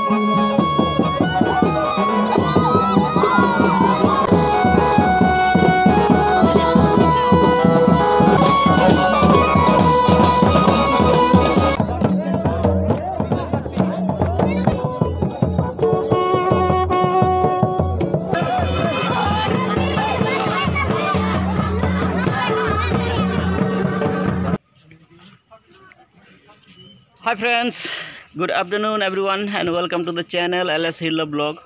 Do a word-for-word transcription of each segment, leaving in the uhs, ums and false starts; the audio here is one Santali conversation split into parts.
Hi friends, good afternoon everyone and welcome to the channel L S Hill Blog.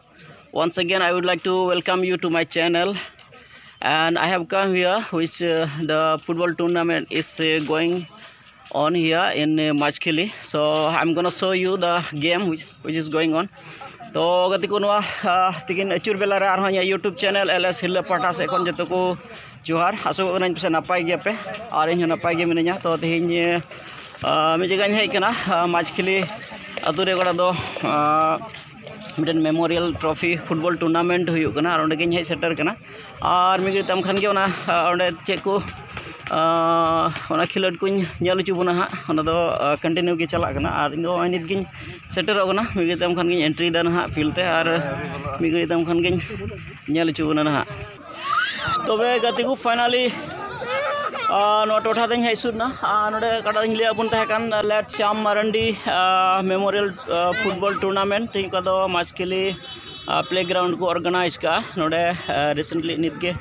Once again, I would like to welcome you to my channel, and I have come here which uh, the football tournament is uh, going on here in uh, Machkhili. So I'm gonna show you the game which, which is going on. ᱛᱚ ᱜᱟᱛᱮ ᱠᱚ, ᱱᱚᱣᱟ ᱛᱤᱠᱤᱱ ᱟᱹᱪᱩᱨ ᱵᱮᱞᱟ ᱨᱮ ᱟᱨᱦᱚᱸ ᱤᱧᱟᱹᱜ YouTube channel L S Hill Blog ᱯᱟᱦᱴᱟ ᱥᱮᱫ ᱠᱷᱚᱱ ᱡᱚᱛᱚ ᱠᱚ ᱡᱚᱦᱟᱨ᱾ ᱟᱥᱚᱜ ᱠᱟᱹᱱᱟᱹᱧ ᱯᱟᱥᱮᱡ ᱱᱟᱯᱟᱭ ᱜᱮᱭᱟᱯᱮ, ᱟᱨ ᱤᱧ ᱦᱚᱸ ᱱᱟᱯᱟᱭ ᱜᱮ ᱢᱤᱱᱟᱹᱧᱟ᱾ ᱛᱚ ᱛᱮᱦᱮᱧ ᱢᱤᱫ ᱡᱟᱭᱜᱟᱧ ᱦᱮᱡ ᱟᱠᱟᱱᱟ, ᱢᱟᱪᱷᱠᱷᱤᱞᱤ ᱟᱹᱛᱩ ᱨᱮ, ᱚᱠᱟ ᱫᱚ ᱢᱤᱫᱴᱮᱱ memorial trophy football tournament ᱦᱩᱭᱩᱜ ᱠᱟᱱᱟ, ᱟᱨ ᱚᱸᱰᱮ ᱜᱤᱧ ᱦᱮᱡ ᱥᱮᱴᱮᱨ ᱠᱟᱱᱟ᱾ ᱟᱨ ᱢᱤᱫ ᱜᱷᱟᱹᱲᱤᱡ ᱛᱟᱭᱚᱢ ᱠᱷᱟᱱ ᱜᱮ ᱚᱱᱟ ᱚᱸᱰᱮ ᱪᱮᱫ ᱠᱚ ᱚᱱᱟ ᱠᱷᱮᱞᱳᱰ ᱠᱚᱧ ᱧᱮᱞ ᱦᱚᱪᱚ ᱵᱚᱱᱟ ᱦᱟᱸᱜ᱾ ᱚᱱᱟ ᱫᱚ continue ᱜᱮ ᱪᱟᱞᱟᱜ ᱠᱟᱱᱟ, ᱟᱨ ᱤᱧ ᱫᱚ ᱱᱚᱜᱼᱚᱭ ᱱᱤᱛ ᱜᱤᱧ ᱥᱮᱴᱮᱨᱚᱜ ᱠᱟᱱᱟ᱾ ᱢᱤᱫ ᱜᱷᱟᱹᱲᱤᱡ ᱛᱟᱭᱚᱢ ᱠᱷᱟᱱ ᱜᱤᱧ entry ᱫᱟ ᱱᱟᱦᱟᱜ field ᱛᱮ, ᱟᱨ ᱢᱤᱫ ᱜᱷᱟᱹᱲᱤᱡ ᱛᱟᱭᱚᱢ ᱠᱷᱟᱱ ᱜᱤᱧ ᱧᱮᱞ ᱦᱚᱪᱚ ᱵᱚᱱᱟ ᱱᱟᱦᱟᱜ᱾ ᱛᱚᱵᱮ ᱜᱟᱛᱮ ᱠᱚ, finally ᱱᱚᱣᱟ ᱴᱚᱴᱷᱟ ᱛᱮᱧ ᱦᱮᱡ ᱥᱩᱨ ᱱᱟ᱾ ᱟᱨ ᱱᱚᱰᱮ ᱚᱠᱟᱴᱟᱜ ᱤᱧ ᱞᱟᱹᱭᱟᱫ ᱵᱚᱱ ᱛᱟᱦᱮᱸ ᱠᱟᱱ, late Shyam Marandi memorial football tournament, ᱛᱮᱦᱮᱧ ᱚᱠᱟ ᱫᱚ ᱢᱟᱪᱷᱠᱷᱤᱞᱤ playground ᱠᱚ organize ᱠᱟᱜᱼᱟ᱾ ᱱᱚᱰᱮ recently ᱱᱤᱛ ᱜᱮ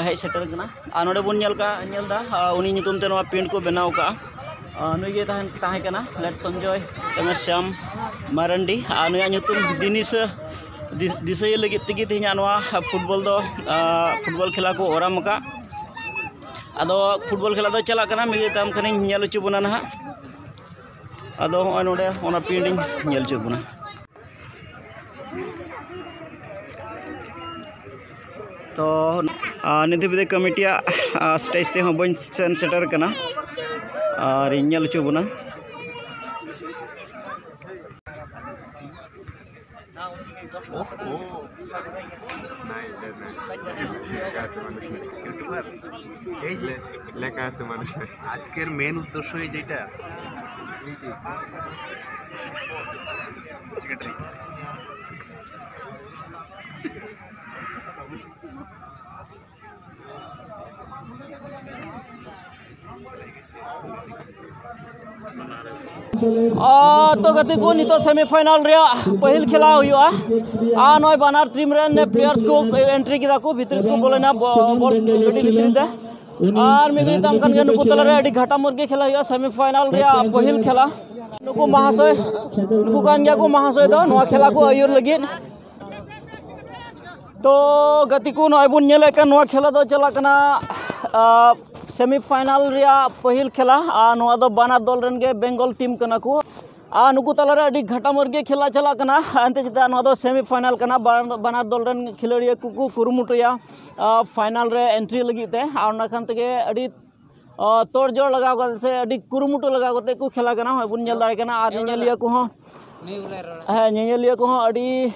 ᱦᱮᱡ ᱥᱮᱴᱮᱨ ᱠᱟᱱᱟ᱾ ᱟᱨ ᱱᱚᱰᱮ ᱵᱚᱱ ᱧᱮᱞ ᱠᱟᱜ, ᱧᱮᱞ ᱫᱟ ᱩᱱᱤ ᱧᱩᱛᱩᱢ ᱛᱮ ᱱᱚᱣᱟ print ᱠᱚ ᱵᱮᱱᱟᱣ ᱠᱟᱜᱼᱟ᱾ ᱱᱩᱭ ᱜᱮ ᱛᱟᱦᱮᱸ ᱛᱟᱦᱮᱸ ᱠᱟᱱᱟ ᱞᱮᱴ ᱥᱚᱧᱡᱚᱭ ᱨᱟᱢᱮᱥᱭᱟᱢ ᱢᱟᱨᱟᱱᱰᱤ, ᱟᱨ ᱱᱩᱭᱟᱜ ᱧᱩᱛᱩᱢ ᱫᱤᱱᱤᱥ ᱫᱤᱥᱟᱹᱭ ᱞᱟᱹᱜᱤᱫ ᱛᱮᱜᱮ ᱛᱮᱦᱮᱧᱟᱜ ᱱᱚᱣᱟ football ᱫᱚ football ᱠᱷᱮᱞᱟ ᱠᱚ ᱚᱨᱟᱢ ᱟᱠᱟᱫ᱾ ᱟᱫᱚ football ᱠᱷᱮᱞᱟ ᱫᱚ ᱪᱟᱞᱟᱜ ᱠᱟᱱᱟ, ᱢᱤᱫ ᱜᱷᱟᱹᱲᱤᱡ ᱛᱟᱭᱚᱢ ᱠᱷᱟᱱᱤᱧ ᱧᱮᱞ ᱦᱚᱪᱚ ᱵᱚᱱᱟ ᱱᱟᱦᱟᱜ᱾ ᱟᱫᱚ ᱦᱚᱸᱜᱼᱚᱭ ᱱᱚᱰᱮ ᱚᱱᱟ print ᱤᱧ ᱧᱮᱞ ᱦᱚᱪᱚ ᱵᱚᱱᱟ᱾ ᱛᱚ ᱱᱤᱛ ᱦᱟᱹᱵᱤᱡ ᱛᱮ ᱠᱚᱢᱤᱴᱤᱭᱟᱜ stage ᱛᱮᱦᱚᱸ ᱵᱟᱹᱧ ᱥᱮᱱ ᱥᱮᱴᱮᱨ ᱠᱟᱱᱟ, ᱟᱨ ᱤᱧ ᱧᱮᱞ ᱦᱚᱪᱚ ᱵᱚᱱᱟ᱾ আজকের মেন উদ্দেশ্য এই যেটা। ᱟᱨ ᱛᱚ ᱜᱟᱛᱮ ᱠᱚ, ᱱᱤᱛᱚᱜ ᱥᱮᱢᱤ ᱯᱷᱟᱭᱱᱟᱞ ᱨᱮᱭᱟᱜ ᱯᱟᱹᱦᱤᱞ ᱠᱷᱮᱞᱟ ᱦᱩᱭᱩᱜᱼᱟ᱾ ᱟᱨ ᱱᱚᱜᱼᱚᱭ ᱵᱟᱱᱟᱨ ᱴᱤᱢ ᱨᱮᱱ ᱯᱞᱮᱭᱟᱨᱥ ᱠᱚ ᱮᱱᱴᱨᱤ ᱠᱮᱫᱟ ᱠᱚ, ᱵᱷᱤᱛᱨᱤ ᱠᱚ ᱵᱚᱞᱚᱭᱮᱱᱟ ᱵᱚ-, ᱵᱚᱞ ᱜᱟᱹᱰᱤ ᱵᱷᱤᱛᱨᱤ ᱛᱮ᱾ ᱟᱨ ᱢᱤᱫ ᱜᱷᱟᱹᱲᱤᱡ ᱛᱟᱭᱚᱢ ᱠᱷᱟᱱ ᱜᱮ ᱱᱩᱠᱩ ᱛᱟᱞᱟᱨᱮ ᱟᱹᱰᱤ ᱜᱷᱟᱴᱟ ᱢᱩᱨᱜᱤ ᱠᱷᱮᱞᱟ ᱦᱩᱭᱩᱜᱼᱟ, ᱥᱮᱢᱤ ᱯᱷᱟᱭᱱᱟᱞ ᱨᱮᱭᱟᱜ ᱯᱟᱹᱦᱤᱞ ᱠᱷᱮᱞᱟ᱾ ᱱᱩᱠᱩ ᱢᱟᱦᱟᱥᱚᱭ, ᱱᱩᱠᱩ ᱠᱟᱱ ᱜᱮᱭᱟ ᱠᱚ ᱢᱟᱦᱟᱥᱚᱭ ᱫᱚ ᱱᱚᱣᱟ ᱠᱷᱮᱞᱟ ᱠᱚ ᱟᱹᱭᱩᱨ ᱞᱟᱹᱜᱤᱫ᱾ ᱛᱚ ᱜᱟᱛᱮ ᱠᱚ, ᱱᱚᱜᱼᱚᱭ ᱵᱚᱱ ᱧᱮᱞᱮᱫ ᱠᱟᱱ ᱱᱚᱣᱟ ᱠᱷᱮᱞᱟ ᱫᱚ ᱪᱟᱞᱟᱜ ᱠᱟᱱᱟ, ᱟᱸ, ᱥᱮᱢᱤ ᱯᱷᱟᱭᱱᱟᱞ ᱨᱮᱭᱟᱜ ᱯᱟᱹᱦᱤᱞ ᱠᱷᱮᱞᱟ᱾ ᱟᱨ ᱱᱚᱣᱟ ᱫᱚ ᱵᱟᱱᱟᱨ ᱫᱚᱞ ᱨᱮᱱ ᱜᱮ ᱵᱮᱝᱜᱚᱞ ᱴᱤᱢ ᱠᱟᱱᱟ ᱠᱚ᱾ ᱟᱨ ᱱᱩᱠᱩ ᱛᱟᱞᱟᱨᱮ ᱟᱹᱰᱤ ᱜᱷᱟᱴᱟ ᱢᱟᱨᱜᱮ ᱠᱷᱮᱞᱟ ᱪᱟᱞᱟᱜ ᱠᱟᱱᱟ᱾ ᱮᱱᱛᱮ ᱪᱮᱫᱟᱜ ᱱᱚᱣᱟ ᱫᱚ ᱥᱮᱢᱤ ᱯᱷᱟᱭᱱᱟᱞ ᱠᱟᱱᱟ, ᱵᱟᱱ-, ᱵᱟᱱᱟᱨ ᱫᱚᱞ ᱨᱮᱱ ᱠᱷᱮᱞᱳᱰᱤᱭᱟᱹ ᱠᱚᱠᱚ ᱠᱩᱨᱩᱢᱩᱴᱩᱭᱟ, ᱟᱸ, ᱯᱷᱟᱭᱱᱟᱞ ᱨᱮ ᱮᱱᱴᱨᱤ ᱞᱟᱹᱜᱤᱫ ᱛᱮ᱾ ᱟᱨ ᱚᱱᱟ ᱠᱷᱟᱱ ᱛᱮᱜᱮ ᱟᱹᱰᱤ ᱟᱸ, ᱛᱚᱲ ᱡᱚᱲ ᱞᱟᱜᱟᱣ ᱠᱟᱛᱮ ᱥᱮ ᱟᱹᱰᱤ ᱠᱩᱨᱩᱢᱩᱴᱩ ᱞᱟᱜᱟᱣ ᱠᱟᱛᱮ ᱠᱚ ᱠᱷᱮᱞᱟ ᱠᱟᱱᱟ᱾ ᱦᱚᱸᱜᱼᱚᱭ ᱵᱚᱱ ᱧᱮᱞ ᱫᱟᱲᱮᱭᱟᱜ ᱠᱟᱱᱟ᱾ ᱟᱨ ᱧᱮᱧᱮᱞᱤᱭᱟᱹ ᱠᱚᱦᱚᱸ, ᱦᱮᱸ, ᱧᱮᱧᱮᱞᱤᱭᱟᱹ ᱠᱚᱦᱚᱸ ᱟᱹᱰᱤ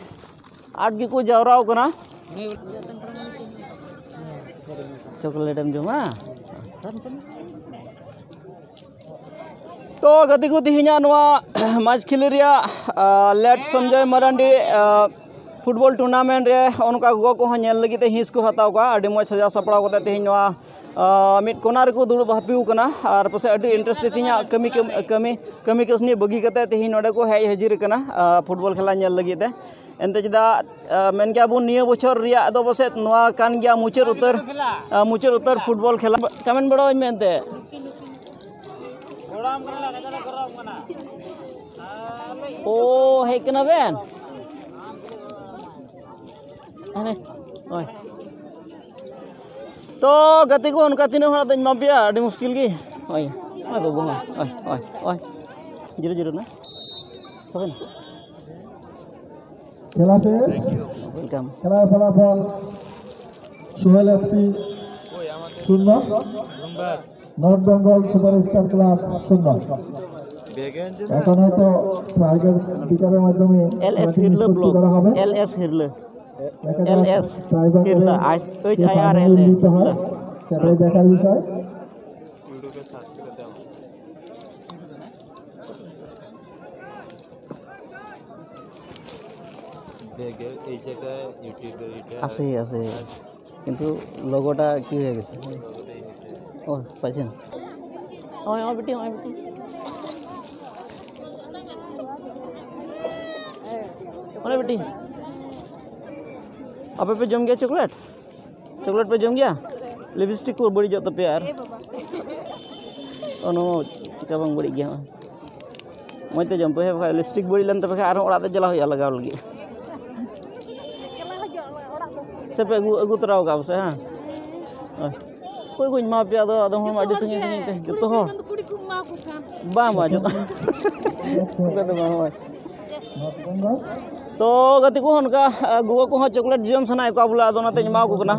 ᱟᱸᱴ ᱜᱮᱠᱚ ᱡᱟᱣᱨᱟᱣ ᱠᱟᱱᱟ᱾ ᱪᱚᱠᱞᱮᱴ ᱮᱢ ᱡᱚᱢᱟ? ᱛᱚ ᱜᱟᱛᱮ ᱠᱚ, ᱛᱮᱦᱮᱧᱟᱜ ᱱᱚᱣᱟ ᱢᱟᱪᱷᱠᱷᱤᱞᱤ ᱨᱮᱭᱟᱜ, ᱟᱸ, ᱞᱮᱴ ᱥᱚᱧᱡᱚᱭ ᱢᱟᱨᱟᱱᱰᱤ, ᱟᱸ, ᱯᱷᱩᱴᱵᱚᱞ ᱴᱩᱨᱱᱟᱢᱮᱱᱴ ᱨᱮ ᱱᱚᱜᱼᱚ ᱱᱚᱝᱠᱟ ᱜᱚᱜᱚ ᱠᱚᱦᱚᱸ ᱧᱮᱞ ᱞᱟᱹᱜᱤᱫ ᱛᱮ ᱦᱤᱸᱥ ᱠᱚ ᱦᱟᱛᱟᱣ ᱠᱚᱣᱟ᱾ ᱟᱹᱰᱤ ᱢᱚᱡᱽ ᱥᱟᱡᱟᱣ ᱥᱟᱯᱲᱟᱣ ᱠᱟᱛᱮ ᱛᱮᱦᱮᱧ ᱱᱚᱣᱟ, ᱟᱸ, ᱢᱤᱫ ᱠᱚᱱᱟ ᱨᱮᱠᱚ ᱫᱩᱲᱩᱵ ᱦᱟᱹᱯᱤᱣ ᱠᱟᱱᱟ᱾ ᱟᱨ ᱯᱟᱥᱮᱡ ᱟᱹᱰᱤ ᱤᱱᱴᱟᱨᱮᱥᱴ ᱛᱮ ᱛᱮᱦᱮᱧᱟᱜ ᱠᱟᱹᱢᱤ, ᱠᱟᱹᱢᱤ, ᱠᱟᱹᱢᱤ ᱠᱟᱹᱥᱱᱤ ᱵᱟᱹᱜᱤ ᱠᱟᱛᱮ ᱛᱮᱦᱮᱧ ᱱᱚᱰᱮ ᱠᱚ ᱦᱮᱡ ᱦᱟᱹᱡᱤᱨ ᱠᱟᱱᱟ, ᱟᱸ, ᱯᱷᱩᱴᱵᱚᱞ ᱠᱷᱮᱞᱟ ᱧᱮᱞ ᱞᱟᱹᱜᱤᱫ ᱛᱮ᱾ ᱮᱱᱛᱮ ᱪᱮᱫᱟᱜ, ᱟᱸ, ᱢᱮᱱ ᱠᱮᱭᱟ ᱵᱚᱱ ᱱᱤᱭᱟᱹ ᱵᱚᱪᱷᱚᱨ ᱨᱮᱭᱟᱜ ᱫᱚ ᱯᱟᱥᱮᱡ ᱱᱚᱣᱟ ᱠᱟᱱ ᱜᱮᱭᱟ ᱢᱩᱪᱟᱹᱫ ᱩᱛᱟᱹᱨ, ᱟᱸ, ᱢᱩᱪᱟᱹᱫ ᱩᱛᱟᱹᱨ ᱯᱷᱩᱴᱵᱚᱞ ᱠᱷᱮᱞᱟ᱾ ᱠᱟᱢᱮᱱ ᱵᱟᱲᱟᱣᱟᱹᱧ ᱢᱮ ᱮᱱᱛᱮ᱾ ᱳ, ᱦᱮᱡ ᱠᱟᱱᱟ ᱵᱮᱱ? ᱦᱟᱱᱮ, ᱦᱳᱭ᱾ ᱛᱚ, ᱜᱟᱛᱮ ᱠᱚ, ᱚᱱᱠᱟ ᱛᱤᱱᱟᱹᱜ ᱦᱚᱲᱟᱜ ᱫᱚᱧ ᱮᱢᱟ ᱯᱮᱭᱟ, ᱟᱹᱰᱤ ᱢᱩᱥᱠᱤᱞ ᱜᱮ᱾ ᱦᱳᱭ, ᱦᱳᱭ ᱵᱟᱹᱵᱩ, ᱦᱳᱭ, ᱦᱳᱭ, ᱦᱳᱭ, ᱦᱳᱭ᱾ ᱡᱤᱨᱟᱹ, ᱡᱤᱨᱟᱹ ᱱᱟ᱾ ᱦᱳᱭ ᱱᱟ᱾ ᱠᱷᱮᱞᱟ ᱥᱮᱥ᱾ Welcome. ᱠᱷᱮᱞᱟর ফলাফল সোহেল এফসি শূন্য, নর্থ বেঙ্গল সুপারস্টার ক্লাব শূন্য। এখন হয়তো ট্রাইব্রেকারের মাধ্যমে এল এস খেলাটি হিরলো নিষ্পত্তি ব্লক। করা হবে। L S Hirlo. দেখা যাক এল এস ট্রাইব্রেকারে হিরলো, আই-, H I R L A. নিতে হয়, সেটাই দেখার বিষয়। YouTube-এ সার্চ করে দেওয়া। এই জায়গায় ইউটিউবের এটা আছে, আছে, কিন্তু লোগোটা কি হয়ে গেছে? ও, পাইছেন? ওই, ওই বেটি, ওই বেটি। ᱚᱱᱮ ᱵᱤᱴᱤ, ᱟᱯᱮ ᱯᱮ ᱡᱚᱢ ᱜᱮᱭᱟ ᱪᱚᱠᱞᱮᱴ? ᱪᱚᱠᱞᱮᱴ ᱯᱮ ᱡᱚᱢ ᱜᱮᱭᱟ? ᱞᱤᱯᱥᱴᱤᱠ ᱠᱚ ᱵᱟᱹᱲᱤᱡᱚᱜ ᱛᱟᱯᱮᱭᱟ ᱟᱨ᱾ ᱚᱱᱟ ᱪᱮᱠᱟ ᱵᱟᱝ ᱵᱟᱹᱲᱤᱡ ᱜᱮᱭᱟ? ᱢᱚᱡᱽ ᱛᱮ ᱡᱚᱢ ᱯᱮ, ᱦᱮᱸ, ᱵᱟᱠᱷᱟᱡ ᱞᱤᱯᱥᱴᱤᱠ ᱵᱟᱹᱲᱤᱡ ᱞᱮᱱ ᱛᱟᱯᱮ ᱠᱷᱟᱡ ᱟᱨᱦᱚᱸ ᱚᱲᱟᱜ ᱛᱮ ᱪᱟᱞᱟᱣ ᱦᱩᱭᱩᱜᱼᱟ ᱞᱟᱜᱟᱣ ᱞᱟᱹᱜᱤᱫ᱾ ᱥᱮ ᱯᱮ ᱟᱹᱜᱩ, ᱟᱹᱜᱩ ᱛᱚᱨᱟ ᱟᱠᱟᱫ ᱯᱮᱥᱮ, ᱦᱮᱸ? ᱦᱳᱭ᱾ ᱚᱠᱚᱭ ᱠᱚᱧ ᱮᱢᱟ ᱯᱮᱭᱟ? ᱟᱫᱚ ᱟᱫᱚᱢ ᱦᱚᱲ ᱢᱟ ᱟᱹᱰᱤ ᱥᱟᱺᱜᱤᱧ ᱥᱟᱺᱜᱤᱧ ᱛᱮ, ᱡᱚᱛᱚ ᱦᱚᱲ᱾ ᱵᱟᱝ, ᱵᱟᱝ, ᱡᱚᱛᱚ᱾ ᱚᱱᱠᱟ ᱫᱚ ᱵᱟᱝ, ᱦᱳᱭ᱾ ᱛᱚ ᱜᱟᱛᱮ ᱠᱚ, ᱚᱱᱠᱟ, ᱟ, ᱜᱚᱜᱚ ᱠᱚᱦᱚᱸ ᱪᱚᱠᱞᱮᱴ ᱡᱚᱢ ᱥᱟᱱᱟᱭᱮᱫ ᱠᱚᱣᱟ ᱵᱚᱞᱮ, ᱟᱫᱚ ᱚᱱᱟᱛᱮᱧ ᱮᱢᱟ ᱠᱚ ᱠᱟᱱᱟ᱾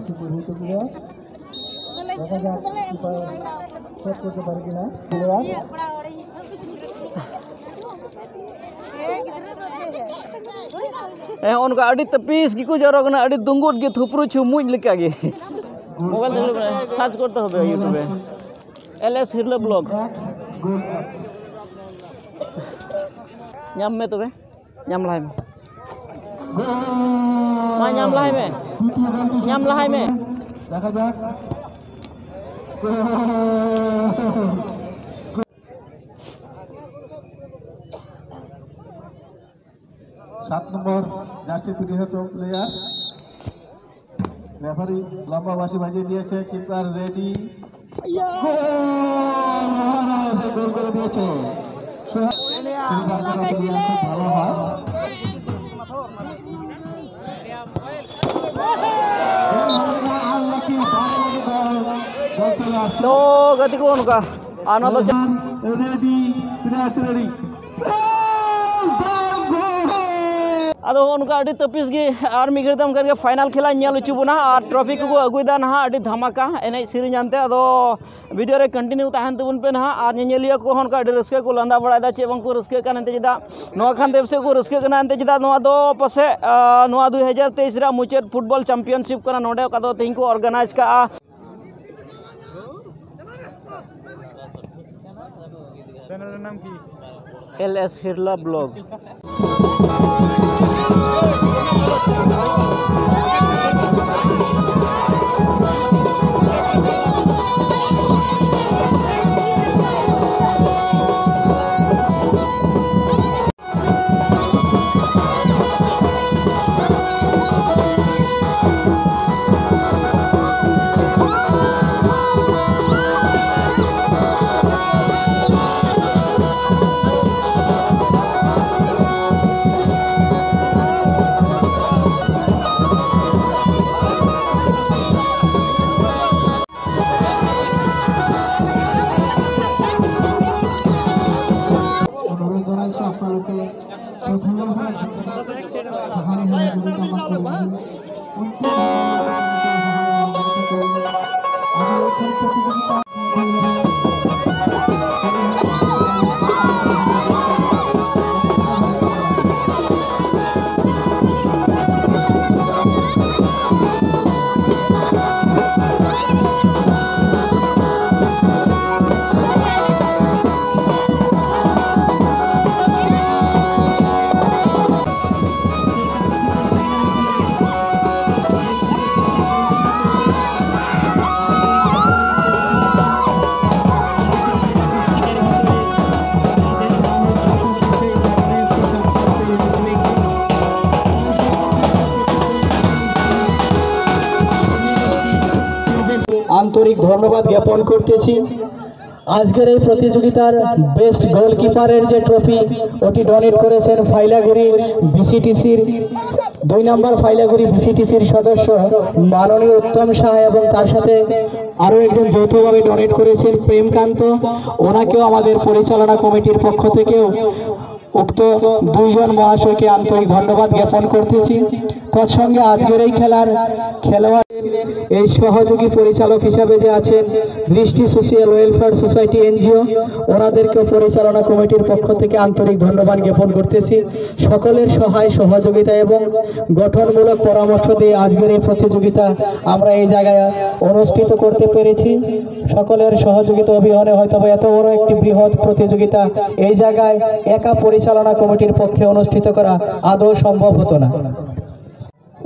ᱦᱮᱸ, ᱚᱱᱠᱟ ᱟᱹᱰᱤ ᱛᱟᱹᱯᱤᱥ ᱜᱮᱠᱚ ᱡᱟᱣᱨᱟ ᱠᱟᱱᱟ, ᱟᱹᱰᱤ ᱫᱩᱸᱜᱩᱫ ᱜᱮ, ᱛᱷᱩᱯᱨᱩ ᱪᱷᱩᱢᱩᱡ ᱞᱮᱠᱟ ᱜᱮ᱾ ᱢᱳᱵᱟᱭᱤᱞ ᱛᱮ ᱥᱟᱨᱪ ᱠᱚᱨᱛᱮ ᱦᱚᱵᱮ YouTube ᱨᱮ, ᱮᱞ ᱮᱥ ᱦᱤᱨᱞᱟᱹ ᱵᱞᱚᱜ᱾ ᱧᱟᱢ ᱢᱮ ᱛᱚᱵᱮ, ᱧᱟᱢ ᱞᱟᱦᱟᱭ ᱢᱮ᱾ ᱢᱟ ᱧᱟᱢ ᱞᱟᱦᱟᱭ ᱢᱮ, ᱧᱟᱢ ᱞᱟᱦᱟᱭ ᱢᱮ᱾ দেখা যাক। সাত নম্বর জার্সি পরিহিত প্লেয়ার। রেফারি লম্বা বাঁশি বাজিয়ে দিয়েছে, কিপার রেডি। গোল! সে গোল করে দিয়েছে। সোহেল, খুব ভালো হয়। গোল হলো না, আনলাকি, বারো নম্বর বল, বল চলে আসছে। ᱛᱚ ᱜᱟᱛᱮ ᱠᱚ, ᱚᱱᱠᱟ ᱟᱨ ᱱᱚᱣᱟ ᱫᱚ ᱨᱮᱰᱤ, ᱯᱞᱮᱭᱟᱨᱥ ᱨᱮᱰᱤ᱾ ᱟᱫᱚ ᱚᱱᱠᱟ ᱟᱹᱰᱤ ᱛᱟᱹᱯᱤᱥ ᱜᱮ ᱟᱨ ᱢᱤᱫ ᱜᱷᱟᱹᱲᱤᱡ ᱛᱟᱭᱚᱢ ᱠᱷᱟᱱ ᱜᱮ ᱯᱷᱟᱭᱱᱟᱞ ᱠᱷᱮᱞᱟ ᱧᱮᱞ ᱦᱚᱪᱚ ᱵᱚᱱᱟ᱾ ᱟᱨ ᱴᱨᱚᱯᱷᱤ ᱠᱚᱠᱚ ᱟᱹᱜᱩᱭᱮᱫᱟ ᱱᱟᱦᱟᱜ, ᱟᱹᱰᱤ ᱫᱷᱟᱢᱟᱠᱟ ᱮᱱᱮᱡ ᱥᱮᱨᱮᱧ ᱟᱱᱛᱮ᱾ ᱟᱫᱚ ᱵᱷᱤᱰᱤᱭᱳ ᱨᱮ ᱠᱚᱱᱴᱤᱱᱤᱭᱩ ᱛᱟᱦᱮᱱ ᱛᱟᱵᱚᱱ ᱯᱮ ᱱᱟᱦᱟᱜ᱾ ᱟᱨ ᱧᱮᱧᱮᱞᱤᱭᱟᱹ ᱠᱚᱦᱚᱸ ᱚᱱᱠᱟ ᱟᱹᱰᱤ ᱨᱟᱹᱥᱠᱟᱹ ᱠᱚ ᱞᱟᱸᱫᱟ ᱵᱟᱲᱟᱭᱮᱫᱟ, ᱪᱮᱫ ᱵᱟᱝ ᱠᱚ ᱨᱟᱹᱥᱠᱟᱹᱜ ᱠᱟᱱ ᱮᱱᱛᱮ, ᱪᱮᱫᱟᱜ ᱱᱚᱣᱟ ᱠᱷᱟᱱ ᱫᱮᱵ ᱥᱮᱫ ᱠᱚ ᱨᱟᱹᱥᱠᱟᱹᱜ ᱠᱟᱱᱟ ᱮᱱᱛᱮ, ᱪᱮᱫᱟᱜ ᱱᱚᱣᱟ ᱫᱚ ᱯᱟᱥᱮᱡ, ᱟ, ᱱᱚᱣᱟ ᱫᱩ ᱦᱟᱡᱟᱨ ᱛᱮᱭᱤᱥ ᱨᱮᱭᱟᱜ ᱢᱩᱪᱟᱹᱫ ᱯᱷᱩᱴᱵᱚᱞ ᱪᱟᱢᱯᱤᱭᱟᱱᱥᱤᱯ ᱠᱟᱱᱟ᱾ ᱱᱚᱰᱮ ᱚᱠᱟ ᱫᱚ ᱛᱮᱦᱮᱧ ᱠᱚ ᱚᱨᱜᱟᱱᱟᱭᱤᱡᱽ ᱠᱟᱜᱼᱟ᱾ ᱪᱮᱱᱮᱞ ᱨᱮᱱᱟᱜ ᱱᱟᱢ ᱠᱤ? L S Hirla blog. আন্তরিক ধন্যবাদ জ্ঞাপন করতেছি। আজকের এই প্রতিযোগিতার বেস্ট গোলকিপারের যে ট্রফি, ওটি ডোনেট করেছেন ফাইলাগুড়ি ভিসিটিসির দুই নম্বর ফাইলাগুড়ি ভিসিটিসির সদস্য মাননীয় উত্তম শাহ এবং তার সাথে আরও একজন যৌথভাবে ডোনেট করেছেন প্রেমকান্ত। ওনাকেও আমাদের পরিচালনা কমিটির পক্ষ থেকেও উক্ত দুইজন মহাশয়কে আন্তরিক ধন্যবাদ জ্ঞাপন করতেছি। তৎসঙ্গে আজকের এই খেলার খেলোয়াড়, এই সহযোগী পরিচালক হিসাবে যে আছেন দৃষ্টি সোশিয়াল ওয়েলফেয়ার সোসাইটি এনজিও, ওনাদেরকে পরিচালনা কমিটির পক্ষ থেকে আন্তরিক ধন্যবাদ জ্ঞাপন করতেছি। সকলের সহায় সহযোগিতা এবং গঠনমূলক পরামর্শ দিয়ে আজকের এই প্রতিযোগিতা আমরা এই জায়গায় অনুষ্ঠিত করতে পেরেছি। সকলের সহযোগিতা অবিহনে হয়তো বা এত বড় একটি বৃহৎ প্রতিযোগিতা এই জায়গায় একা পরিচালনা কমিটির পক্ষে অনুষ্ঠিত করা আদৌ সম্ভব হতো না।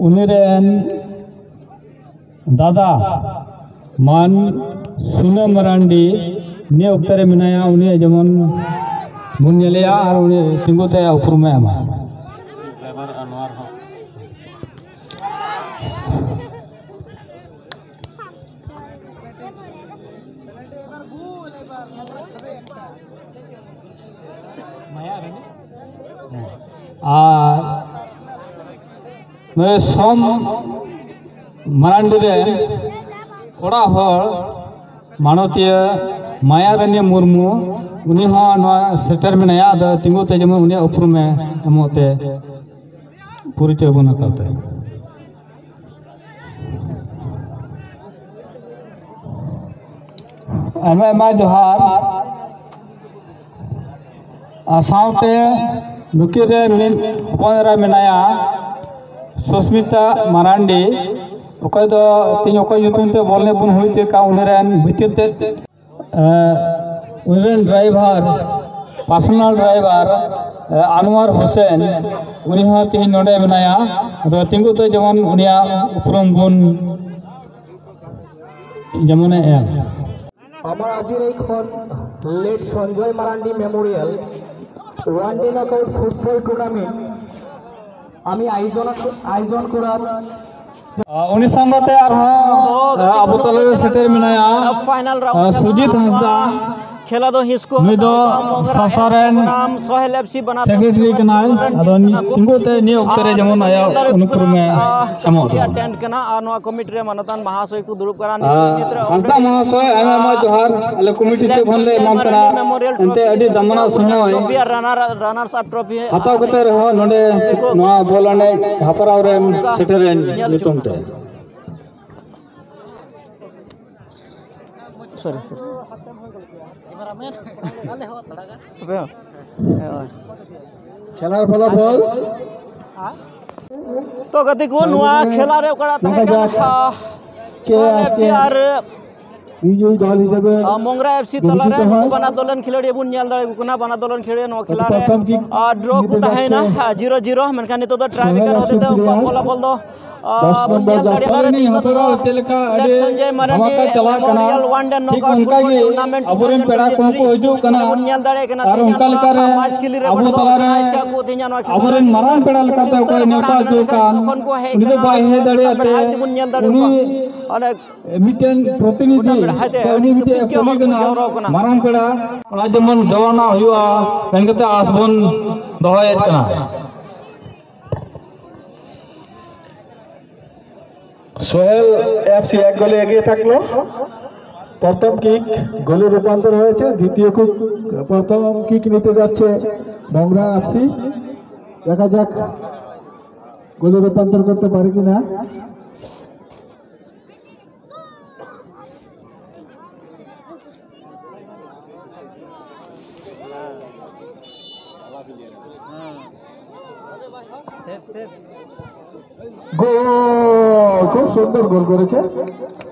ᱩᱱᱤ ᱨᱮᱱ ᱫᱟᱫᱟ ᱢᱟᱱ ᱥᱩᱱᱟᱹ ᱢᱟᱨᱟᱱᱰᱤ ᱱᱤᱭᱟᱹ ᱚᱠᱛᱚ ᱨᱮ ᱢᱮᱱᱟᱭᱟ, ᱩᱱᱤᱭᱟᱜ ᱡᱮᱢᱚᱱ ᱵᱚᱱ ᱧᱮᱞᱮᱭᱟ ᱟᱨ ᱩᱱᱤ ᱛᱤᱸᱜᱩ ᱛᱮ ᱩᱯᱨᱩᱢᱮ ᱮᱢᱟ᱾ ᱟᱨ ᱱᱩᱭ ᱥᱚᱢ ᱢᱟᱨᱟᱱᱰᱤ ᱨᱮᱱ ᱚᱲᱟᱜ ᱦᱚᱲ ᱢᱟᱱᱚᱛᱤᱭᱟᱹ ᱢᱟᱭᱟᱨᱟᱱᱤ ᱢᱩᱨᱢᱩ ᱩᱱᱤ ᱦᱚᱸ ᱱᱚᱣᱟ ᱥᱮᱴᱮᱨ ᱢᱮᱱᱟᱭᱟ᱾ ᱟᱫᱚ ᱛᱤᱸᱜᱩ ᱛᱮ ᱡᱮᱢᱚᱱ ᱩᱱᱤᱭᱟᱜ ᱩᱯᱨᱩᱢᱮ ᱮᱢᱚᱜ ᱛᱮ, ᱯᱚᱨᱤᱪᱚᱭ ᱵᱚᱱ ᱦᱟᱛᱟᱣ ᱛᱮ᱾ ᱟᱭᱢᱟ ᱟᱭᱢᱟ ᱡᱚᱦᱟᱨ᱾ ᱟᱨ ᱥᱟᱶᱛᱮ ᱱᱩᱠᱤᱱ ᱨᱮ ᱢᱤᱫ ᱦᱚᱯᱚᱱ ᱮᱨᱟ ᱢᱮᱱᱟᱭᱟ, ᱥᱩᱥᱢᱤᱛᱟ ᱢᱟᱨᱟᱱᱰᱤ, ᱚᱠᱚᱭ ᱫᱚ ᱛᱮᱦᱮᱧ ᱚᱠᱚᱭ ᱧᱩᱛᱩᱢ ᱛᱮ ᱵᱚᱞ ᱮᱱᱮᱡ ᱵᱚᱱ ᱦᱩᱭ ᱦᱚᱪᱚᱭᱮᱫ ᱠᱟᱱ, ᱩᱱᱤ ᱨᱮᱱ ᱵᱷᱤᱛᱤᱨ ᱛᱮ ᱮᱸ, ᱩᱱᱤ ᱨᱮᱱ ᱰᱨᱟᱭᱵᱷᱟᱨ, ᱯᱟᱨᱥᱚᱱᱟᱞ ᱰᱨᱟᱭᱵᱷᱟᱨ, ᱮᱸ, ᱟᱱᱣᱟᱨ ᱦᱳᱥᱮᱱ, ᱩᱱᱤ ᱦᱚᱸ ᱛᱮᱦᱮᱧ ᱱᱚᱰᱮ ᱢᱮᱱᱟᱭᱟ᱾ ᱟᱫᱚ ᱛᱤᱸᱜᱩ ᱛᱮ ᱡᱮᱢᱚᱱ ᱩᱱᱤᱭᱟᱜ ᱩᱯᱨᱩᱢ ᱵᱚᱱ ᱡᱮᱢᱚᱱᱮ ᱮᱢ᱾ আমার আজির এই খন late Sanjay Marandi memorial one day knockout football tournament আমি আয়োজন আয়োজন করার ᱟᱨ ᱩᱱᱤ ᱥᱟᱶᱛᱮ ᱟᱨᱦᱚᱸ, ᱟᱨ ᱟᱵᱚ ᱛᱟᱞᱟᱨᱮ ᱥᱮᱴᱮᱨ ᱢᱮᱱᱟᱭᱟ, ᱯᱷᱟᱭᱱᱟᱞ ᱨᱟᱣᱩᱱᱰ ᱟᱨ ᱥᱩᱡᱤᱛ ᱦᱟᱸᱥᱫᱟ᱾ ᱠᱷᱮᱞᱟ ᱫᱚ ᱦᱤᱥᱠᱩ ᱱᱩᱭ ᱫᱚ ᱥᱟᱥᱟ ᱨᱮᱱ ᱥᱚᱦᱮᱞ ᱮᱯᱷ ᱥᱤ ᱵᱟᱱᱟᱨ ᱥᱮᱠᱨᱮᱴᱟᱨᱤ ᱠᱟᱱᱟᱭ᱾ ᱟᱫᱚ ᱛᱤᱸᱜᱩ ᱛᱮ ᱱᱤᱭᱟᱹ ᱚᱠᱛᱚ ᱨᱮ ᱡᱮᱢᱚᱱ ᱟᱭᱟᱜ ᱩᱱᱩᱯᱨᱩᱢᱮ ᱮᱢᱚᱜ ᱛᱟᱵᱚᱱᱟ᱾ ᱴᱮᱱᱴ ᱠᱟᱱᱟ ᱟᱨ ᱱᱚᱣᱟ ᱠᱚᱢᱤᱴᱤ ᱨᱮ ᱢᱟᱱᱚᱛᱟᱱ ᱢᱟᱦᱟᱥᱚᱭ ᱠᱚ ᱫᱩᱲᱩᱵ ᱠᱟᱱᱟ᱾ ᱱᱤᱛ ᱱᱤᱛ ᱨᱮ ᱦᱟᱸᱥᱫᱟ ᱢᱚᱦᱟᱥᱚᱭ, ᱟᱭᱢᱟ ᱟᱭᱢᱟ ᱡᱚᱦᱟᱨ᱾ ᱟᱞᱮ ᱠᱚᱢᱤᱴᱤ ᱥᱮᱫ ᱠᱷᱚᱱ ᱞᱮ ᱮᱢᱟᱢ ᱠᱟᱱᱟ᱾ ᱮᱱᱛᱮ ᱟᱹᱰᱤ ᱫᱟᱢᱟᱱᱟᱜ ᱥᱚᱢᱚᱭ ᱨᱟᱱᱟᱨ ᱨᱟᱱᱟᱨᱥ ᱟᱯ ᱴᱨᱚᱯᱷᱤ ᱦᱟᱛᱟᱣ ᱠᱟᱛᱮ ᱨᱮᱦᱚᱸ ᱱᱚᱰᱮ ᱱᱚᱣᱟ ᱵᱚᱞ ᱮᱱᱮᱡ ᱦᱮᱯᱨᱟᱣ ᱨᱮᱢ ᱥᱮᱴᱮᱨᱮᱱ ᱧᱩᱛᱩᱢ ᱛᱮ᱾ ᱥᱚᱨᱤ, ᱥᱚᱨᱤ, ᱥᱚᱨᱤ᱾ ᱦᱟᱯᱮ ᱦᱚᱸ᱾ ᱦᱮᱸ, ᱦᱳᱭ᱾ ᱠᱷᱮᱞᱟᱨ ᱯᱷᱚᱞᱟᱯᱷᱚᱞ᱾ ᱛᱚ ᱜᱟᱛᱮ ᱠᱚ, ᱱᱚᱣᱟ ᱠᱷᱮᱞᱟ ᱨᱮ ᱚᱠᱟᱴᱟᱜ ᱛᱟᱦᱮᱸ ᱠᱟᱱᱟ, ᱟᱦ, ᱥᱚᱦᱮᱞ ᱮᱯᱷ ᱥᱤ ᱟᱨ ᱢᱚᱝᱜᱽᱨᱟ ᱮᱯᱷ ᱥᱤ ᱛᱟᱞᱟᱨᱮ ᱱᱩᱠᱩ ᱵᱟᱱᱟᱨ ᱫᱚᱞ ᱨᱮᱱ ᱠᱷᱮᱞᱳᱰᱤᱭᱟᱹ ᱵᱚᱱ ᱧᱮᱞ ᱫᱟᱲᱮᱭᱟᱠᱚ ᱠᱟᱱᱟ᱾ ᱵᱟᱱᱟᱨ ᱫᱚᱞ ᱨᱮᱱ ᱠᱷᱮᱞᱳᱰᱤᱭᱟᱹ ᱱᱚᱣᱟ ᱠᱷᱮᱞᱟ ᱨᱮ, ᱟᱦ, ᱰᱨᱚ ᱠᱚ ᱛᱟᱦᱮᱸᱭᱮᱱᱟ, ᱟᱦ, ᱡᱤᱨᱳ ᱡᱤᱨᱳ᱾ ᱢᱮᱱᱠᱷᱟᱱ ᱱᱤᱛᱚᱜ ᱫᱚ ᱴᱨᱟᱭ ᱵᱮᱠᱟᱨ ᱦᱚᱛᱮᱛᱮ ᱩᱱᱠᱩᱣᱟᱜ ᱯᱷᱚᱞᱟᱯᱷᱚᱞ ᱫᱚ ᱫᱚᱥ ᱱᱚᱢᱵᱚᱨ ᱡᱟᱥᱟᱭ ᱨᱤᱱᱤᱡ ᱦᱚᱯᱚᱱ ᱮᱨᱟ ᱪᱮᱫ ᱞᱮᱠᱟ ᱟᱹᱰᱤ ᱫᱷᱟᱢᱟᱠᱟ ᱪᱟᱞᱟᱜ ᱠᱟᱱᱟ, ᱴᱷᱤᱠ ᱚᱱᱠᱟ ᱜᱮ ᱟᱵᱚᱨᱮᱱ ᱯᱮᱲᱟ ᱠᱚᱦᱚᱸ ᱠᱚ ᱦᱤᱡᱩᱜ ᱠᱟᱱᱟ᱾ ᱟᱨ ᱚᱱᱠᱟ ᱞᱮᱠᱟᱨᱮ ᱟᱵᱚ ᱛᱟᱞᱟᱨᱮ ᱟᱵᱚᱨᱮᱱ ᱢᱟᱨᱟᱝ ᱯᱮᱲᱟ ᱞᱮᱠᱟᱛᱮ ᱚᱠᱚᱭ ᱱᱮᱣᱛᱟ ᱦᱚᱪᱚ ᱟᱠᱟᱱ, ᱩᱱᱤ ᱫᱚ ᱵᱟᱭ ᱦᱮᱡ ᱫᱟᱲᱮᱭᱟᱜ ᱛᱮ, ᱩᱱᱤ ᱢᱤᱫᱴᱮᱱ ᱯᱨᱚᱛᱤᱱᱤᱫᱷᱤ ᱥᱮ ᱩᱱᱤ ᱢᱤᱫᱴᱮᱱ ᱠᱩᱞᱤ ᱠᱟᱱᱟ ᱢᱟᱨᱟᱝ ᱯᱮᱲᱟ, ᱚᱱᱟ ᱡᱮᱢᱚᱱ ᱡᱚᱲᱟᱣ ᱦᱩᱭᱩᱜᱼᱟ ᱢᱮᱱ ᱠᱟᱛᱮ ᱟᱥ ᱵᱚᱱ ᱫᱚᱦᱚᱭᱮᱫ ᱠᱟᱱᱟ᱾ সোহেল এফসি এক গোলে এগিয়ে থাকলো। প্রথম কিক গোলে রূপান্তর হয়েছে, দ্বিতীয় কিক প্রথম কিক নিতে যাচ্ছে মংরা এফসি। দেখা যাক, গোলে রূপান্তর করতে পারে কিনা। গোল, খুব সুন্দর গোল করেছে।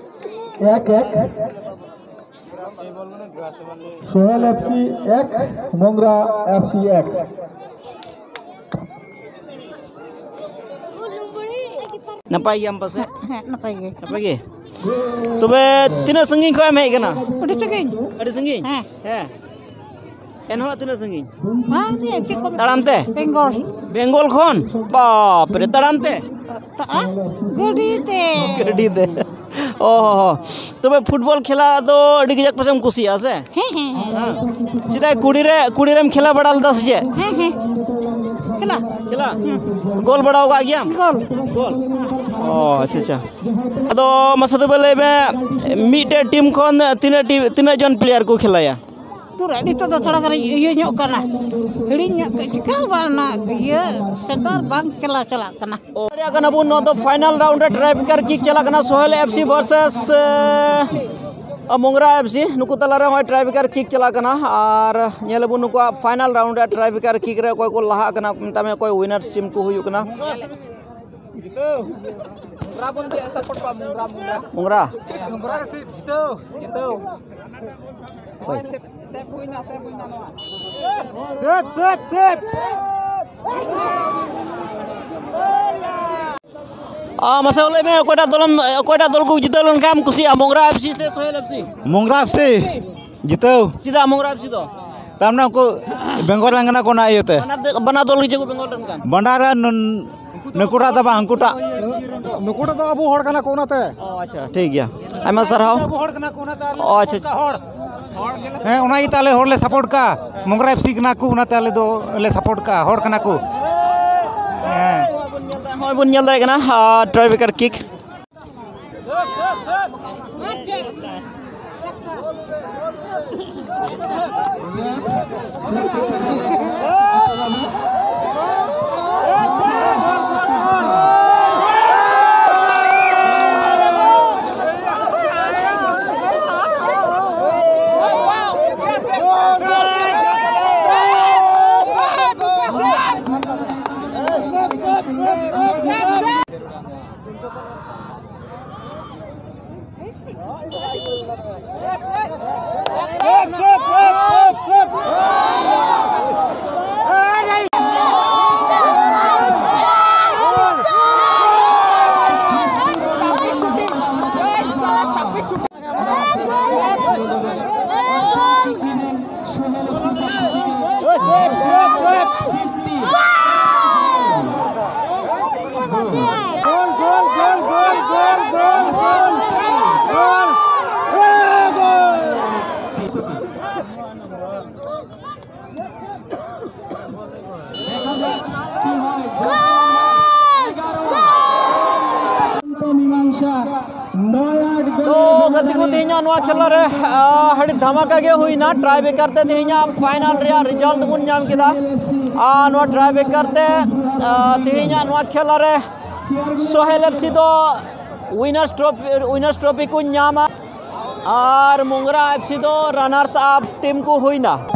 এক এক। সোহেল এফসি এক, মংরা এফসি এক। ᱱᱟᱯᱟᱭ ᱜᱮᱭᱟᱢ ᱯᱟᱥᱮ? ᱦᱮᱸ, ᱱᱟᱯᱟᱭ ᱜᱮ᱾ ᱱᱟᱯᱟᱭ ᱜᱮ? ᱛᱚᱵᱮ ᱛᱤᱱᱟᱹᱜ ᱥᱟᱺᱜᱤᱧ ᱠᱷᱚᱱ ᱮᱢ ᱦᱮᱡ ᱠᱟᱱᱟ? ᱟᱹᱰᱤ ᱥᱟᱺᱜᱤᱧ᱾ ᱟᱹᱰᱤ ᱥᱟᱺᱜᱤᱧ? ᱦᱮᱸ᱾ ᱦᱮᱸ᱾ ᱮᱱᱦᱚᱸ ᱛᱤᱱᱟᱹᱜ ᱥᱟᱺᱜᱤᱧ? ᱵᱟᱝ, ᱪᱮᱫ ᱠᱚ ᱛᱟᱲᱟᱢ ᱛᱮ? ᱵᱮᱝᱜᱚᱞ᱾ ᱵᱮᱝᱜᱚᱞ ᱠᱷᱚᱱ? ᱵᱟᱯ ᱨᱮ, ᱛᱟᱲᱟᱢ ᱛᱮ? ᱛᱟ-, ᱟ? ᱜᱟᱹᱰᱤ ᱛᱮ᱾ ᱜᱟᱹᱰᱤ ᱛᱮ᱾ ᱚ ᱦᱚ ᱦᱚ᱾ ᱛᱚᱵᱮ ᱯᱷᱩᱴᱵᱚᱞ ᱠᱷᱮᱞᱟ ᱫᱚ ᱟᱹᱰᱤ ᱠᱟᱡᱟᱠ ᱯᱟᱥᱮᱢ ᱠᱩᱥᱤᱭᱟᱜᱼᱟ ᱥᱮ? ᱦᱮᱸ, ᱦᱮᱸ, ᱦᱮᱸ᱾ ᱦᱮᱸ᱾ ᱥᱮᱫᱟᱭ ᱠᱩᱲᱤ ᱨᱮ, ᱠᱩᱲᱤ ᱨᱮᱢ ᱠᱷᱮᱞᱟ ᱵᱟᱲᱟ ᱞᱮᱫᱟ ᱥᱮ ᱪᱮᱫ? ᱦᱮᱸ, ᱦᱮᱸ᱾ ᱠᱷᱮᱞᱟ? ᱦᱮᱸ᱾ ᱜᱳᱞ ᱵᱟᱲᱟᱣ ᱠᱟᱜ ᱜᱮᱭᱟᱢ? ᱜᱳᱞ᱾ ᱜᱳᱞ? ᱚ, ᱟᱪᱪᱷᱟ, ᱟᱪᱪᱷᱟ᱾ ᱟᱫᱚ ᱢᱟᱥᱮ ᱛᱚᱵᱮ ᱞᱟᱹᱭ ᱢᱮ, ᱢᱤᱫᱴᱮᱡ ᱴᱤᱢ ᱠᱷᱚᱱ ᱛᱤᱱᱟᱹᱜ ᱴᱤᱢ, ᱛᱤᱱᱟᱹᱜ ᱡᱚᱱ ᱯᱞᱮᱭᱟᱨ ᱠᱚ ᱠᱷᱮᱞᱟᱭᱟ? ᱛᱩᱨ ᱱᱤᱛᱚᱜ ᱫᱚ ᱛᱷᱚᱲᱟ ᱜᱟᱱ ᱤᱭᱟᱹ ᱧᱚᱜ ᱠᱟᱱᱟ, ᱦᱤᱲᱤᱧ ᱧᱚᱜ ᱠᱟᱱᱟ, ᱪᱤᱠᱟ ᱵᱟᱝ ᱚᱱᱟ ᱤᱭᱟᱹ ᱥᱮᱱᱴᱟᱨ ᱵᱟᱝ ᱪᱟᱞᱟᱣ ᱪᱟᱞᱟᱜ ᱠᱟᱱᱟ᱾ ᱚ, ᱫᱟᱲᱮᱭᱟᱜ ᱠᱟᱱᱟ ᱵᱚᱱ, ᱱᱚᱣᱟ ᱫᱚ ᱯᱷᱟᱭᱱᱟᱞ ᱨᱟᱣᱩᱱᱰ ᱨᱮ ᱴᱨᱟᱭ ᱵᱨᱮᱠᱟᱨ ᱠᱤᱠ ᱪᱟᱞᱟᱜ ᱠᱟᱱᱟ, ᱥᱳᱦᱮᱞ ᱮᱯᱷ ᱥᱤ ᱵᱷᱟᱨᱥᱮᱥ, ᱮ, ᱢᱳᱝᱨᱟ ᱮᱯᱷ ᱥᱤ᱾ ᱱᱩᱠᱩ ᱛᱟᱞᱟᱨᱮ ᱦᱚᱸᱜᱼᱚᱭ ᱴᱨᱟᱭ ᱵᱨᱮᱠᱟᱨ ᱠᱤᱠ ᱪᱟᱞᱟᱜ ᱠᱟᱱᱟ ᱟᱨ ᱧᱮᱞ ᱟᱵᱚᱱ ᱱᱩᱠᱩᱣᱟᱜ ᱯᱷᱟᱭᱱᱟᱞ ᱨᱟᱣᱩᱱᱰ ᱨᱮ ᱴᱨᱟᱭ ᱵᱨᱮᱠᱟᱨ ᱠᱤᱠ ᱨᱮ ᱚᱠᱚᱭ ᱠᱚ ᱞᱟᱦᱟᱜ ᱠᱟᱱᱟ, ᱢᱮᱛᱟᱜ ᱢᱮ ᱚᱠᱚᱭ ᱣᱤᱱᱟᱨᱥ ᱴᱤᱢ ᱠᱚ ᱦᱩᱭᱩᱜ ᱠᱟᱱᱟ᱾ ᱡᱤᱛᱟᱹᱣ᱾ ᱢᱳᱝᱨᱟ ᱵᱚᱱ ᱥᱟᱯᱳᱨᱴ ᱠᱚᱣᱟ, ᱢᱳᱝᱨᱟ, ᱢᱳᱝᱨᱟ᱾ ᱢᱳᱝᱨᱟ? ᱢᱳᱝᱨᱟ ᱜᱮ ᱥᱤᱯ, ᱡᱤᱛᱟᱹᱣ, ᱡᱤᱛᱟᱹᱣ᱾ ᱦᱳᱭ᱾ ᱥᱮᱯ, ᱥᱮᱯ ᱦᱩᱭᱱᱟ, ᱥᱮᱯ ᱦᱩᱭᱱᱟ ᱱᱚᱣᱟ᱾ ᱥᱮᱯ, ᱥᱮᱯ, ᱥᱮᱯ᱾ ᱟ, ᱢᱟᱥᱮ ᱞᱟᱹᱭ ᱢᱮ, ᱚᱠᱚᱭᱴᱟᱜ ᱫᱚᱞᱮᱢ, ᱚᱠᱚᱭᱴᱟᱜ ᱫᱚᱞ ᱠᱚ ᱡᱤᱛᱟᱹᱣ ᱞᱮᱱᱠᱷᱟᱱ ᱮᱢ ᱠᱩᱥᱤᱭᱟᱜᱼᱟ, ᱢᱳᱝᱨᱟ ᱮᱯᱷ ᱥᱤ ᱥᱮ Sohail F C? ᱢᱳᱝᱨᱟ F C. ᱡᱤᱛᱟᱹᱣ᱾ ᱪᱮᱫᱟᱜ ᱢᱳᱝᱨᱟ ᱮᱯᱷ ᱥᱤ ᱫᱚ? ᱛᱟᱨ ᱢᱟᱱᱮ ᱩᱱᱠᱩ ᱵᱮᱝᱜᱚᱞ ᱨᱮᱱ ᱠᱟᱱᱟ ᱠᱚ, ᱚᱱᱟ ᱤᱭᱟᱹᱛᱮ᱾ ᱵᱟᱱᱟᱨ ᱫᱚ, ᱵᱟᱱᱟᱨ ᱫᱚᱞ ᱜᱮ ᱪᱮᱫ ᱠᱚ ᱵᱮᱝᱜᱚᱞ ᱨᱮᱱ ᱠᱟᱱ? ᱵᱟᱱᱟᱨ ᱨᱮᱱ ᱱᱩᱱ-, ᱱᱩᱠᱩᱴᱟᱜ ᱫᱚ ᱵᱟᱝ, ᱦᱟᱹᱱᱠᱩᱴᱟᱜ᱾ ᱱᱩᱠᱩᱴᱟᱜ ᱫᱚ ᱟᱵᱚ ᱦᱚᱲ ᱠᱟᱱᱟ ᱠᱚ, ᱚᱱᱟᱛᱮ᱾ ᱚ, ᱟᱪᱪᱷᱟ, ᱴᱷᱤᱠ ᱜᱮᱭᱟ᱾ ᱟᱭᱢᱟ ᱥᱟᱨᱦᱟᱣ᱾ ᱟᱵᱚ ᱦᱚᱲ ᱠᱟᱱᱟ ᱠᱚ, ᱚᱱᱟᱛᱮ ᱟᱞᱮ ᱚ, ᱟᱪᱪᱷᱟ, ᱥᱟᱯᱳᱨᱴ ᱠᱟᱜᱼᱟ, ᱦᱚᱲ᱾ ᱦᱮᱸ, ᱚᱱᱟ ᱤᱭᱟᱹᱛᱮ ᱟᱞᱮ ᱦᱚᱲ ᱞᱮ ᱥᱟᱯᱳᱨᱴ ᱠᱟᱜᱼᱟ᱾ ᱢᱳᱝᱨᱟ ᱮᱯᱷ ᱥᱤ ᱠᱟᱱᱟ ᱠᱚ, ᱚᱱᱟᱛᱮ ᱟᱞᱮ ᱫᱚ ᱞᱮ ᱥᱟᱯᱳᱨᱴ ᱠᱟᱜᱼᱟ, ᱦᱚᱲ ᱠᱟᱱᱟ ᱠᱚ᱾ ᱦᱮᱸ᱾ ᱱᱚᱜᱼᱚᱭ ᱵᱚᱱ ᱧᱮᱞ ᱫᱟᱲᱮᱭᱟᱜ ᱠᱟᱱᱟ, ᱟᱨ, tiebreaker kick. Gol, gol, gol, gol, gol, gol, gol, gol. ᱢᱤᱢᱟᱝᱥᱟ ᱱᱚᱭ ᱟᱴ ᱜᱳᱞ᱾ ᱛᱚ ᱜᱟᱛᱮ ᱠᱚ, ᱛᱮᱦᱮᱧᱟᱜ ᱱᱚᱣᱟ ᱠᱷᱮᱞᱟ ᱨᱮ, ᱟ, ᱟᱹᱰᱤ ᱫᱷᱟᱢᱟᱠᱟ ᱜᱮ ᱦᱩᱭᱱᱟ᱾ ᱴᱨᱟᱭ ᱵᱮᱠᱟᱨ ᱛᱮ ᱛᱮᱦᱮᱧᱟᱜ ᱯᱷᱟᱭᱱᱟᱞ ᱨᱮᱭᱟᱜ ᱨᱮᱡᱟᱞᱴ ᱵᱚᱱ ᱧᱟᱢ ᱠᱮᱫᱟ᱾ ᱟᱨ ᱱᱚᱣᱟ ᱴᱨᱟᱭ ᱵᱮᱠᱟᱨ ᱛᱮ, ᱟ, ᱛᱮᱦᱮᱧᱟᱜ ᱱᱚᱣᱟ ᱠᱷᱮᱞᱟ ᱨᱮ ᱥᱳᱦᱮᱞ ᱮᱯᱷ ᱥᱤ ᱫᱚ ᱩᱭᱱᱟᱨᱥ ᱴᱨᱚᱯᱷᱤ, ᱩᱭᱱᱟᱨᱥ ᱴᱨᱚᱯᱷᱤ ᱠᱚ ᱧᱟᱢᱟ᱾ ᱟᱨ ᱢᱩᱝᱜᱽᱨᱟ ᱮᱯᱷ ᱥᱤ ᱫᱚ ᱨᱟᱱᱟᱨᱥ ᱟᱯ ᱴᱤᱢ ᱠᱚ ᱦᱩᱭᱱᱟ᱾